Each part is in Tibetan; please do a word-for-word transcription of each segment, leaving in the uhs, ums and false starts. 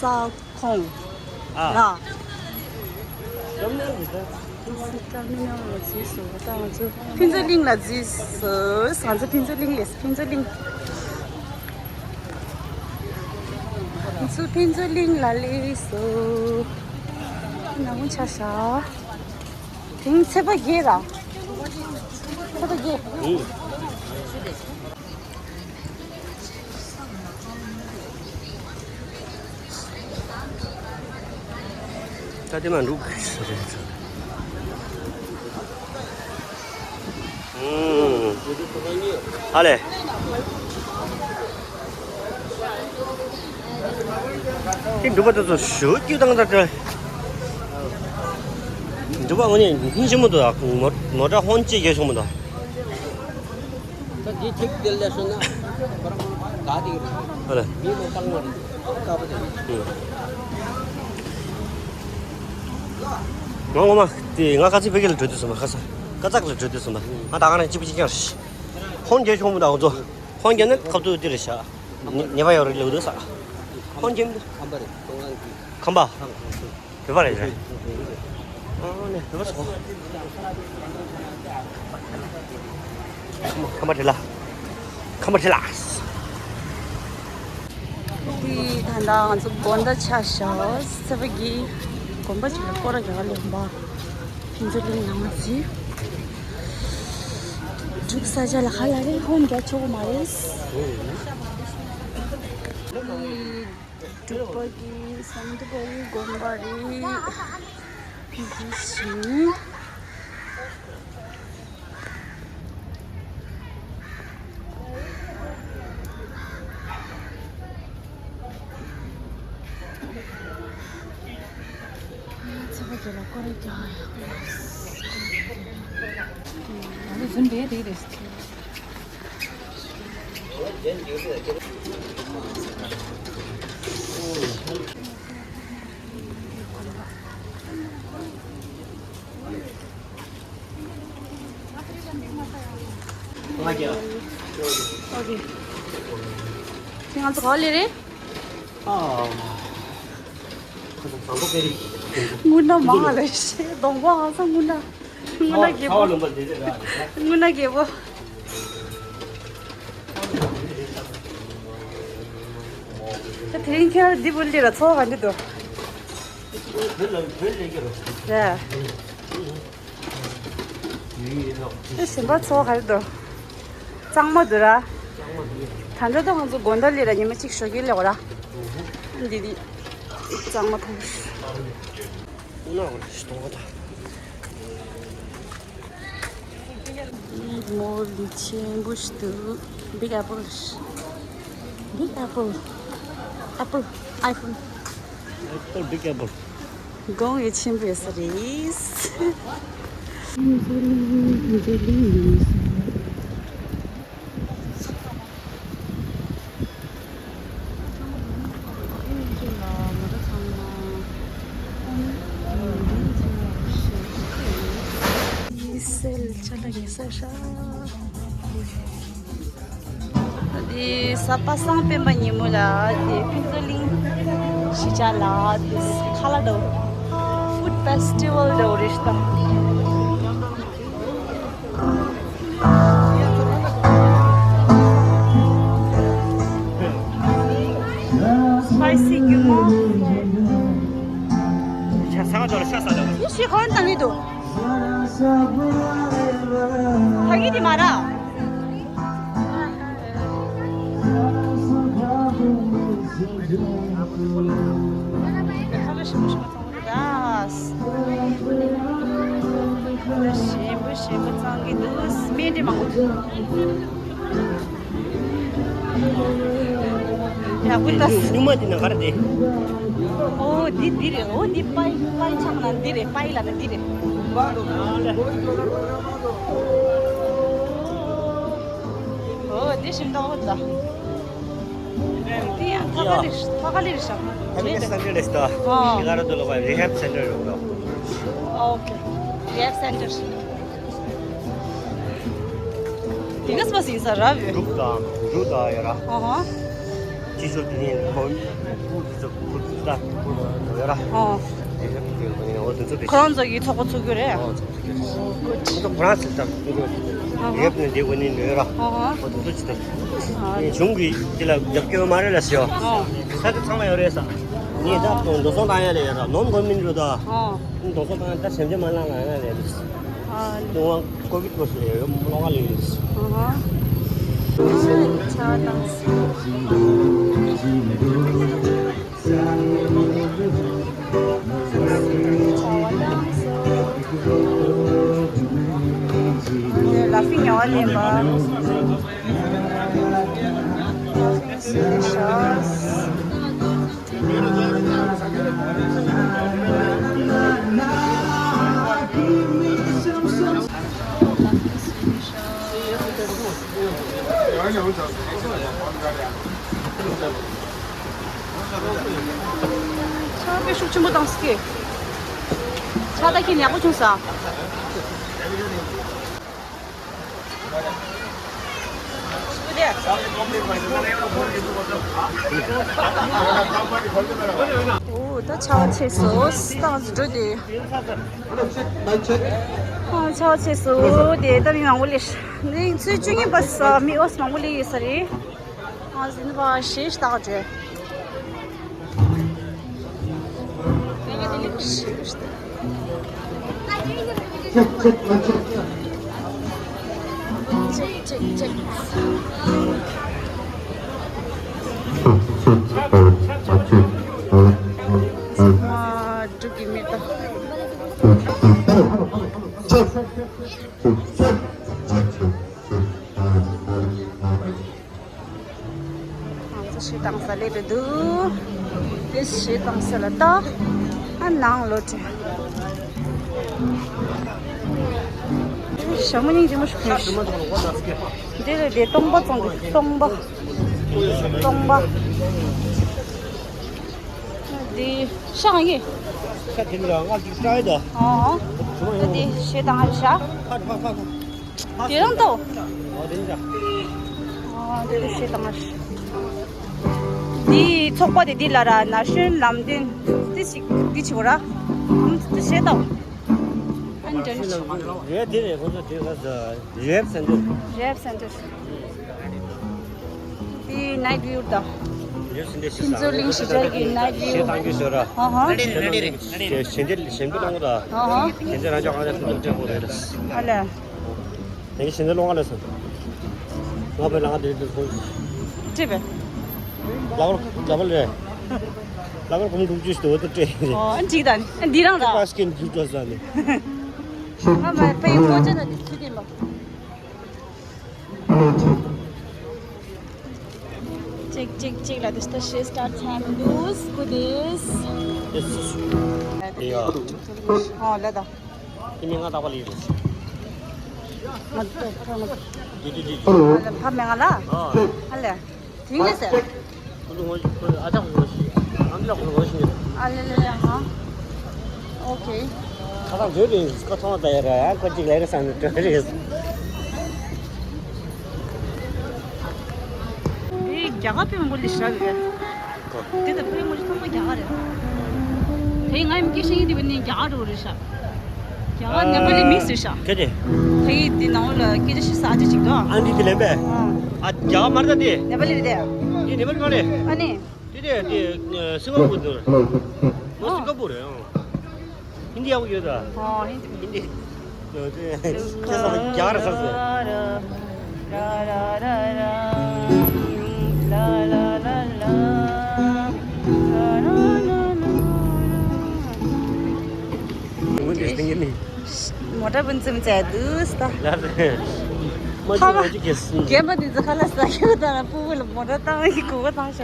ས་ཁོངས་ཨ་ར། ཊར་མི་ནལ་ལ་འཛུལ་སོང་། ད་ང་ཚོ་ཕུན་ཚོགས་གླིང་ལ་འཛུལ་སོང་། ང་ཚོ་ཕུན་ཚོགས་གླིང་ལ་སླེབས་སོང་། ཕུན་ཚོགས་གླིང་། ང་ཚོ་ཕུན་ཚོགས་གླིང་ལ་སླེབས་སོང་། ནང་ཆ་ཤ། དེང་ཚེས་པ་བརྒྱད་ར། ཚེས་པ་བརྒྱད། ཨུ། ད་དེ་མ་འགྲུབ། ཨུ། ཨ་ལེ། དེ་འགྲུབ་པ་དེ་ཚོ་ཞུ་རྒྱུ་དང་ད་ལྟ། འགྲུབ་པ་ངོ་ནས་ཧིན་ཞིམ་མོ་འདུག་མོ་མོ་ཊ་ཧོན་ཅིག་རྒྱག་ཤོག་མོ་འདུག་ད་འདི་ཐིག་དེ་ལས་སོང་ན་པར་ག་དེ་རེད། ཨ་ལེ། མི་མོ་བཏང་མ་རེད། དཀའ་པོ་དེ་རེད། ཨུ། ང་ངོ་མ་དེ་ང་ཁ་ཚིག་བེ་གེ་ལ་འགྲོ་དུས་སོང་མ། ཁ་ས་ཀ་ཙག་ལ་འགྲོ་དུས་སོང་མ། ང་ད་ག་ནས་གཅིག་པུ་གཅིག་རྐྱང་རེད། ཧོན་རྒྱག་ཤོག་མོ་འདུག་ང་ཚོ། ཧོན་རྒྱག་ན་ཁ་ཐུག་དེ་རེད་ཤག་ཉེས་པ་ཡོད་རེད་ལབ་འདུག་ས། ཧོན་རྒྱག་མི་འདུག་ཁམས་པ་རེད། ཁམས་པ། བོད་པ་རེད་རེད། ཨ་ནི་བོད་པ་ཚོ། ཁམས་པ་བྲེལ་ལ། ཁམས་པ་བྲེལ་ལ། དེ་ད་ལྟ་ང་ཚོ་དགོང་དག་ཆ་བཞག་ཚེས་པ་བརྒྱད་དགོན་པ་ཅིག་ལ་སྐོར་ར་རྒྱག་ལས་པ། ཕུན་ཚོགས་གླིང་ནང་ལ་ཟིན། འབྲུག་ས་ཆ་ལ་ཧ་ལ་རེ་ཧོན་རྒྱག་ཆོག་གི་མ་རེད། འབྲུག་པ་གི་སམ་དུ་པ་གི་དགོན་པ་རེད། འདི་བཞིན། ཚེས་པ་བརྒྱད་ལ་སྐོར་ར་རྒྱག་ཡག་ཡོད། ཨ་ནི་ཟིན་པས་དེ་རེད། ང་རྒྱལ། ཨོ་ཁེ། ཁྱེད་ང་ཚོ་ག་པར་སླེབས་རེད། ཨ། ཁོ་ཚོ་བཟང་པོ་དཔེ་རིག་དངུལ་སྣ་མང་ལ་ཤེས། གདོང་པ་ཧང་སང་དངུལ་སྣ། དངུལ་སྣ་རྒྱལ་པོ། ཚ་བ་ལོན་པ་འདི་འདྲ་རེད། དངུལ་སྣ་རྒྱལ་པོ། ད་དེ་རིང་ཁྱེད་རང་འདི་བུ་ལི་ར་ཚོ་ག་འདི་འདུག་བོད་ལ་བོད་ལས་ཀྱི་རོ། རེད། དེ་ཞིམ་པ་ཚོ་ག་རེ་འདུག་གཙང་མ་འདུག་ར། ད་ལྟ་ད་ང་ཚོ་དགོང་དག་ལས་ར་ཉི་མ་གཅིག་ཞོགས་ཀས་སླེབས་པ་ར། འདི་འདི་གཙང་མ་ཐོག་ཨུ་ན་འོ་ཞིག་གཏོང་བ་དང་། མོ་ལི་ཆེན་པོ་ཞིག་འདུག Big apple. Big apple. Apple. iPhone. Apple, big apple. དགོང་ཡོད་ཆེན་པོ་ཡོད་ས་རེད། སེལ་ཆ་ལ་ངེས་ས་ཤ། དེ་ས་པ་སངས་སྤེན་པ་ཉིན་མོ་ལ་དེ་ཕུན་ཚོགས་གླིང་གཞིས་ཆགས་ལ་དེ་ཁ་ལག་འདྲ་བོ། Food festival འདྲ་བོ་རེད་ཤག་ད། Spicy རྒྱུ་མ། ཤ་ཟ་ག་འགྲོ་ལ་ཤ་ཟ་ལ། ཡེ་ཤེས་ཁོ་རང་དང་ངེད་དུ། ཕ་གི་དེ་མ་ར། ཁ་ལག་ཞིམ་པོ་ཞིམ་པོ་བཙོང་གི་རེད་ད། ཞིམ་པོ་ཞིམ་པོ་བཙོང་གི་འདུག་སྨན་འདྲེ་མང་པོ་འདུག་ཡག་པོ་ལྟ། སྨྱུག་མ་དེ་ནང་ག་རེ་བསྡད། ཨོ་འདི་འདི་རེད། ཨོ་འདི་པའི་པའི་ཆག་ན་འདི་རེད། པའི་ལ་ན་འདི་རེད། ཨོ་འདི་ཞིམ་ཏོག་ལ། འདི་ཡང་ཐོག་ཁ་ལི་ཐོག་ཁ་ལི་རེད་ཤག Happiness centerですと。ཨོ། Rehab center. Rehab center. དེ་ག་སྤ་སིང་ས་ར་བས། འབྲུག་དང་འབྲུག་དང་ཡ་ར། ཨོ་ཧོ། སྤྱི་ཚོགས་དེ་ནས་ཁོང་ཁུ་ཚོ་ཁུ་ཚོ་ད་ཁུ་ཚོ་ཡོད་ར། ཨོ། དེ་ཚོ་དེ་ཁོ་ཚོ་གི་ཚོགས་པ་ཚུགས་རྒྱུ་རེད། ཨོ་ཚོགས་པ་ཚུགས་རྒྱུ་རེད། ཁོ་ཚོ་ཁོ་རང་ཚོ་ད་ཁུ་ཚོ་རེབ་ནས་དེ་གོ་ནས་ཡོད་ར། ཨོ་དེ་ཚོ་ཅི་ད་གཞུང་གི་དེ་ལ་རྒྱབ་སྐྱོར་མ་རེད་ལ་ཟེར་བ། ས་ཆ་ཚང་མ་ཡོད་རེད་ས། ངས་ད་འགྲོ་སོང་བཏང་ཡ་ལས་ཡོད་ར་ནོམ་གོ་མིན་རུ་ད། འགྲོ་སོང་བཏང་ཡ་ད་སེམས་ཅན་མ་ལང་ལ་ཡ་ལས་རེད། ཨ། ཀོ་བིད་སྐོར་སུ་ཡོད་མོ་ལོ་ང་ལས་ཡོད། ཨ་ཧ། ཆ་དང་། Laughing ཉོ་བ་ལེན་པ། Delicious. ཆར་པ་ཤུགས་ཆེན་པོ་བཏང་སྐད། ཆར་ད་ཁྱེད་ཡག་པོ་བྱུང་ས། འོ་ད་ཆར་པ་ཆེ་སོང་། སྟངས་འགྲོ་དེ། ཨ་ཆར་པ་ཆེ་སོང་དེ་ད་མི་མང་པོ་སླེབས། ནི་ཚོད་བཅུ་གཉིས་པ་ས་མི་ཨོས་མང་པོ་སླེབས་ཡོད་ས་རེད། ཨ་ཟིན་པ་ཞེས་བཏགས་བརྗོད། Check, check, check. ཨ་འབྲུག་གི་མི་ད། ང་ཚོ་ཞེ་སྡང་ས་སླེབས་རེད་འདུག་དེ་ཞེ་སྡང་ས་ལ་ལྟ། ཨ་ནང་ལོགས་དེ། ཞྭ་མོ་སྙིང་རྗེ་མོ་ཞིག་ཁུར། འདི་ལ་དེ་སྟོང་པ་བཙོང་གི་སྟོང་པ། སྟོང་པ། འདི་ཤ་གང་གི་ཤ་དེ་ནི་ལ་ང་ཅིག་སྐྲག་ཡོད་ད། ཨོ། ཨོ། ད་དེ་ཞེ་སྡང་ཨ་ཤ། ཕ་ཕ་ཕ་ཕ། དེ་རང་ལྟོ། ཨོ་དེ་འདྲ། ཨོ་དེ་དེ་ཞེ་སྡང་ཨ་ཤ། འདི་ཚོགས་པ་དེ་འདི་ལ་ར་ན་གཞོན་ལམ་སྟོན་འདི་ཞིག་འདི་ཆེ་བོ་ར། ཨམ་འདི་ཞེ་སྡང་། ཨན་ཏན་ཆེ་བོ། རེད་དེ་རེད་ཁོ་ཚོ་དེ་ག་ཚ་རེབ་སེན་ཏར། རེབ་སེན་ཏར། དེ་ནའིཊ་བིའུ་དང་། ཕུན་ཚོགས་གླིང་གཞིས་ཆགས་ཀྱི་ནའིཊ་བིའུ། ཞེ་སྡང་གི་ཞོ་ར། ཧ་ཧ། ཞེ་འདི་ཞེ་འདི་ལོང་གི་ད། ཧ་ཧ། ཞེ་འདི་རང་ཅག་ཨང་ལས་ཕུན་ཚོགས་སྤྲད་དགོས་རེད། ཨ་ལས། དེ་གི་ཞེ་འདི་ལོང་ག་ལས་སོང་། ང་བོད་ལ་ང་དེ་དུ་ཁོང་། ཁྲིད་པས། ལ་བར་ལ་བར་རེད། ལ་བར་གོང་དྲུག་ཅུ་ཞིག་དུ་འོ་དུ་སྤྲད་རེད། ཨོ་འགྲིག་ད་ནི་འདི་རང་ད། པ་སྐད་འགྲིག་འགྲོ་ས་ནི། ང་མ་པའི་མོ་ཅན་ན་དེ་ཚུད་དེ་མ། Check, check, check. Like this, the she starts having goose, goodies. ཡ། ཨོ་ལེ་ད། ཁྱི་མི་ང་ཏག་པ་ལི་རེད། ང་ཏག་པ་ལི། ཏི་ཏི་ཏི་ཏི། ཨ་ལེ་ཕ་མེ་ང་ལ། ཨ་ལེ། དེང་ནས་ཟེར། ཁོ་ཚོ་ངོ་ཤེས་ཨ་ཅག་ངོ་ཤེས་ཨ་མི་ལ་ཁོ་ཚོ་ངོ་ཤེས་ཉེ། ཨ་ལེ་ལེ་ལེ་ཧ། ཨོ་ཁེ། ཁ་སང་འདོད་རེད་ཁ་ཐོང་ད་ཡ་ར་ཡ་ཁོ་གཅིག་ལས་ཀ་སང་ནས་འདོད་རེད། དེ་རྒྱ་གར་པའི་མགོ་ལི་ཞག་རེད། དེ་ད་པའི་མགོ་ལི་ཚང་མ་རྒྱ་གར་རེད། དེ་ང་ཡང་སྐད་ཤེས་ཡིན་དེ་བས་ནི་རྒྱ་གར་འགྲོ་རེད་ཤག་རྒྱ་གར་ནེ་པ་ལི་མིག་སི་རེད་ཤག་གལ་ཏེ། ཕ་ཡུལ་འདི་ནང་ལ་སྐད་ཆ་བཤད་ས་ཨ་ཅག་ཅིག་འདུག་ཨ་འདི་དེ་ལན་པས། ཨ། ཨ་རྒྱ་གར་མ་རེད་ད་དེ། ནེ་པ་ལི་རེད་དེ། འདི་ནེ་པ་ལི་མ་རེད། ཨ་ནི། དེ་དེ་དེ་སིང་ག་པུར་འདུག་ཨོ་སིང་ག་པུར་རེད་ཨང་། ཧིན་དི་ཡག་པོ་ཡོད་ད། ཨོ་ཧིན་དི། ཧིན་དི། ཁྱེད་ཚང་མ་རྒྱ་གར་ས་སོ། མོ་ཊ་བུན་ཙམ་བཙལ་འདུག་ས། ལ་རེ། མ་ཅི་མ་ཅི་གེ་སི། རྒན་པ་འདི་ཚོ་ཁ་ལ་ཟ་རྒྱུ་དང་སྤུ་གུ་ལ་མོ་ཊ་བཏང་གི་གོ་བ་བཏང་ཤག་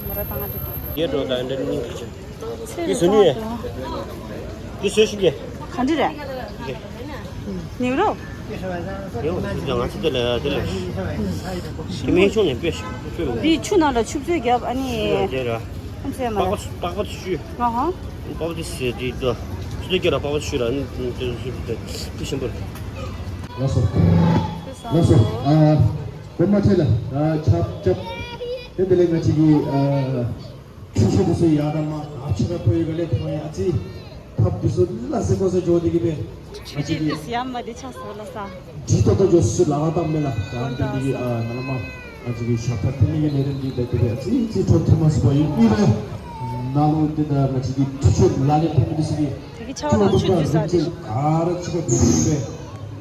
མོ་ཊ་བཏང་གི་འདུག་རྒྱས་འགྲོ་དང་འདྲ་སྙིང་གི་ཆེ། ཚེ་འདི་བཟོ་ནི། འདི་བཟོས་ཤིག་གེ། ག་འདྲ་རེད། ནེའུ་རོ། ཡོང་ང་ཚོ་དེ་ལ་དེ་ལ། དེ་མིན་ཆུང་ནས་དཔེ་ཞིག་དཔེ་མི། འདི་ཆུ་ནང་ལ་ཆུ་བཙོས་རྒྱབ་ཨ་ནི། དེ་ར། ཨ་ཚེ་མ་པགས་པ་པགས་པ་ཆུ། ཨ་ཧ། པགས་པ་དེ་ཟེར་དེ་དོ། ཆུ་དེ་སྐྱེ་ལ་པགས་པ་ཆུ་ར་ཨ་ནི་དེ་ཆུ་དེ་དེ་ཞིམ་པོ་རེད། ལགས་སོ། ལགས་སོ། ཨ། དགོངས་པ་ཁྲེལ་ལ་ཆབ་ཆབ། དེ་འདི་ལས་ང་ཅིག་གི་ཁྲུས་ཆུ་དེ་ཚོ་ཡག་དང་མ་ཨ་ཕྱི་ཁ་ཕོ་ཡི་ག་ལས་ཐོང་ཡ་ཨ་ཙི། ཐབས་དེ་ཚོ་ལ་སེ་ཀོ་སེ་འཇོག་དེ་གི་པས། ང་ཅིག་གི་ཡ་མ་དེ་ཆགས་སོ་ལ་ས། ཇི་ཏོ་ཏོ་འཇོག་སུ་ལ་བ་དང་མེ་ལ་ཡང་དེ་འདི་གི་ཨ་ན་ལ་མ། ང་ཅིག་གི་ཞབས་ཁ་ཐེ་ནི་གི་ལས་རིམ་འདི་དེ་དེ་གི་ཨ་ཙི་ཙི་ཁྲོ་ཐེ་མ་སུ་པ་ཡིན་ཨི་རེ། ན་ལོ་དེ་ད་ང་ཅིག་གི་ཁྲུས་ཆུ་ལ་ལས་ཐེ་མི་དེ་ཚོ་གི་དེ་གི་ཆ་བ་དང་ཆུ་འཇུ་ས་དེ། ག་ར་ཆི་ག་དེ་དེ་གི་པས།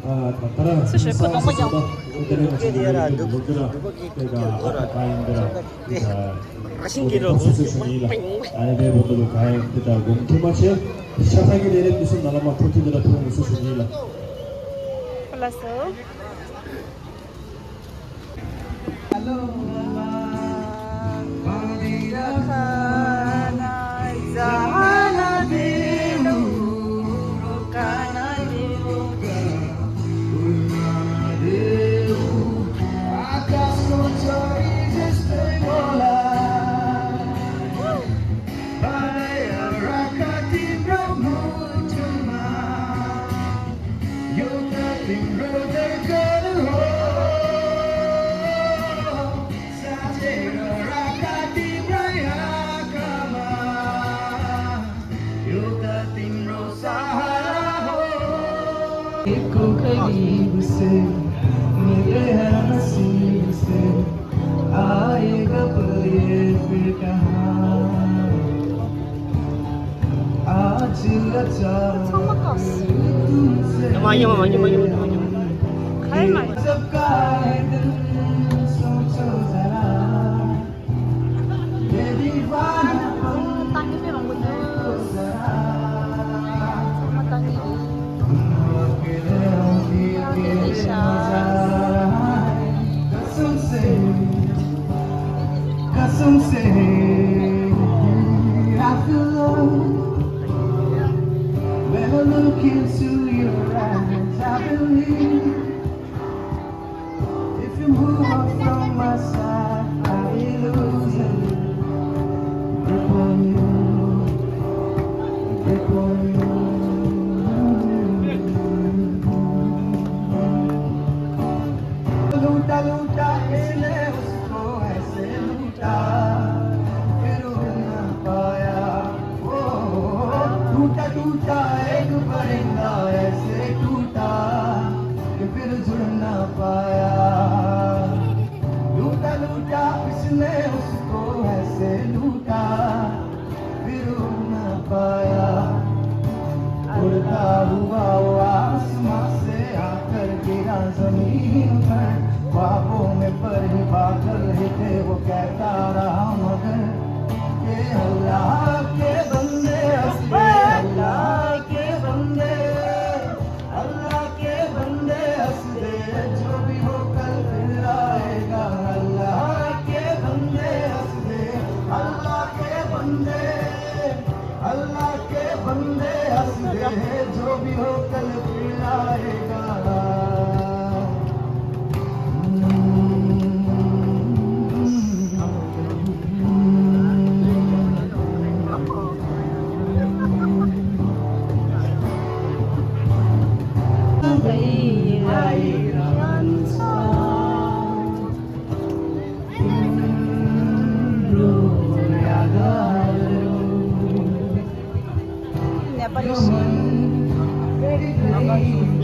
ཨ་ད་ད་ར་སུ་ཤོད་པོ་ནོང་པ་ཀྱང་། དེ་ནས་ང་ཚོ་ལོ་རྒྱུས་ལ་དེ་ག་ཨ་ཕ་ག་ཡིན་འདི་ར་དེ་ག་ར་ཤིང་གི་རོ་ཨ་ནི་དེ་བོ་དུ་ལོ་ག་ཡིན་དེ་ད་དགོང་ཐུ་མ་ཆེ་ཤ་ཁ་གི་ལས་རེད་དུ་སུ་ན་ལ་མ་ཁོ་ཐུ་དེ་ལ་ཐུ་མ་སུ་ཤུ་ཡིན་ལ། ཁོ་ལ་སོ། एक करीब से मिले हैं नसीब से, आएगा पल ये फिर कहाँ। आज अचानक तुमसे सबका है दिल, सोचो जरा। कसम से, I feel love when I look into your eyes. I believe if you move up from my side, I will lose it. Grip on you, grip on you. लूटा लूटा इसने उसको ऐसे लूटा, फिर उड़ ना पाया। ओ, टूटा टूटा एक परिंदा ऐसे टूटा कि फिर जुड़ ना पाया। लूटा लूटा किसने उसको ऐसे लूटा, फिर उड़ ना पाया। उड़ता हुआ वो आसमां से आकर गिरा जमीन पर, ख्वाबों में पर ही बादल ही थे, वो कहता रहा मगर ये अल्लाह के बंदे, हंस दे अल्लाह के बंदे। अल्लाह के बंदे हंस दे, जो भी हो कल फिर आएगा। अल्लाह के बंदे हंस दे, अल्लाह के बंदे, अल्लाह के बंदे हंस दे, जो भी हो कल फिर आएगा। नेपाली।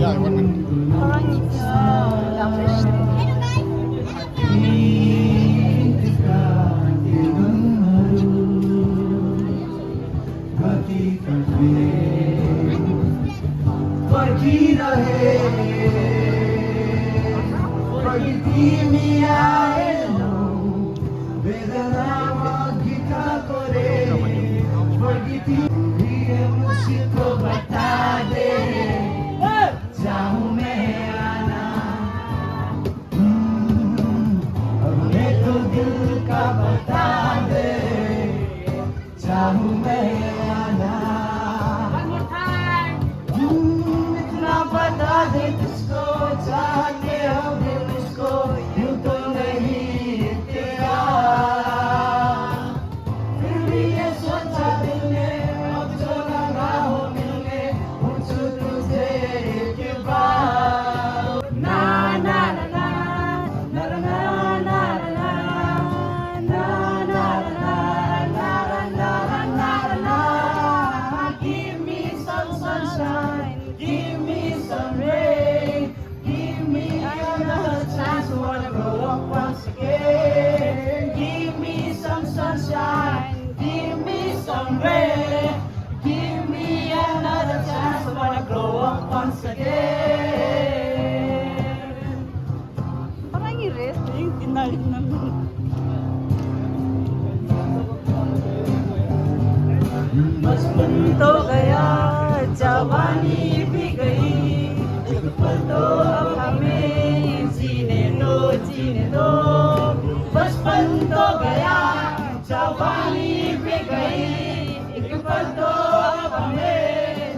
Yeah, one minute. पर्खिरहे, पर्खिरहे, पर्खिरहे। मुझको बता दे, चाहूँ मैं आना। हम्म, अपने तो दिल का बता दे, चाहूँ मैं आना। One more time. हम्म, इतना बता दे तुझको, चाह के अभी मुझको यूं तो नहीं तेरा। फिर भी ये सोचा दिल ने, अब ཁོ་རང་གཉིས་རེད། དེ་ཡིན་འདི་ན་ཡིན་ན། बचपन तो गया, जवानी भी गई, एक पल तो अब हमें जीने दो, जीने दो। बचपन तो गया, जवानी भी गई, एक पल तो अब हमें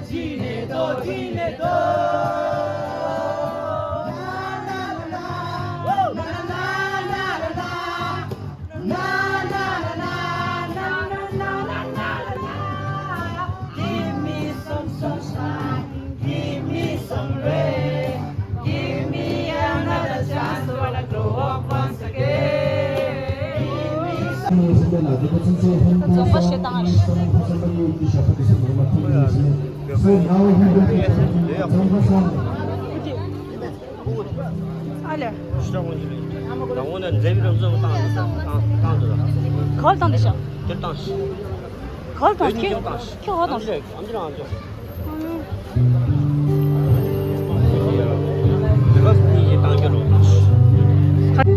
जीने दो, जीने दो। Give me some sunshine, give me some rain, give me another chance to wanna grow up once again. Give me some ཨ་ལེ། ད་འོ་ན་འཛེམ་རོགས་འཛོམས་བཏང་བཏང་བཏང་འདུག་ལ། ག་བ་བཏང་འདི་ཤག་ག་བ་བཏང་ཁྱོད་ཁྱོད་ག་བ་བཏང་། ཨ་འདི་རང་ཨ་འདི་རང་ཨ་འདི་རང་། འདི་ག་སྙིང་རྗེ་བཏང་རྒྱུ་རོགས་བཏང་།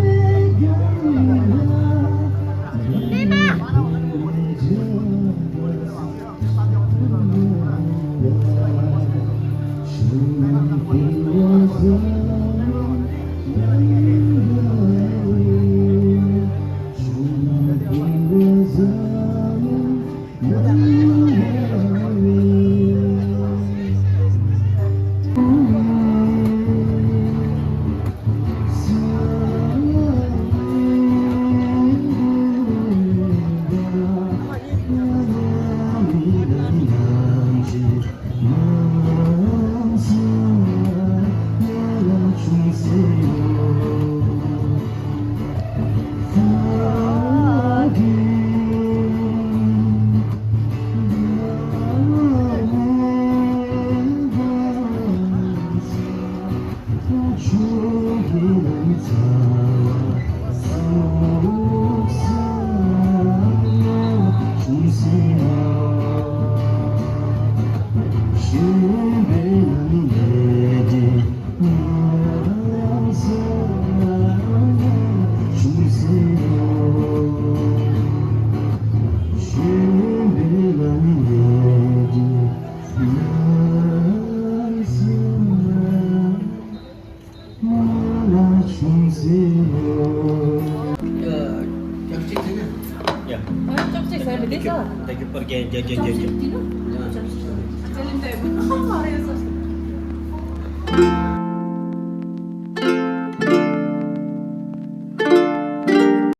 ཡ། ཨ་ཅོག་ཙེ་ཟ་མི་བདེ་ས། ད་གི་པར་རྒྱ་རྒྱ་རྒྱ་རྒྱ་རྒྱ།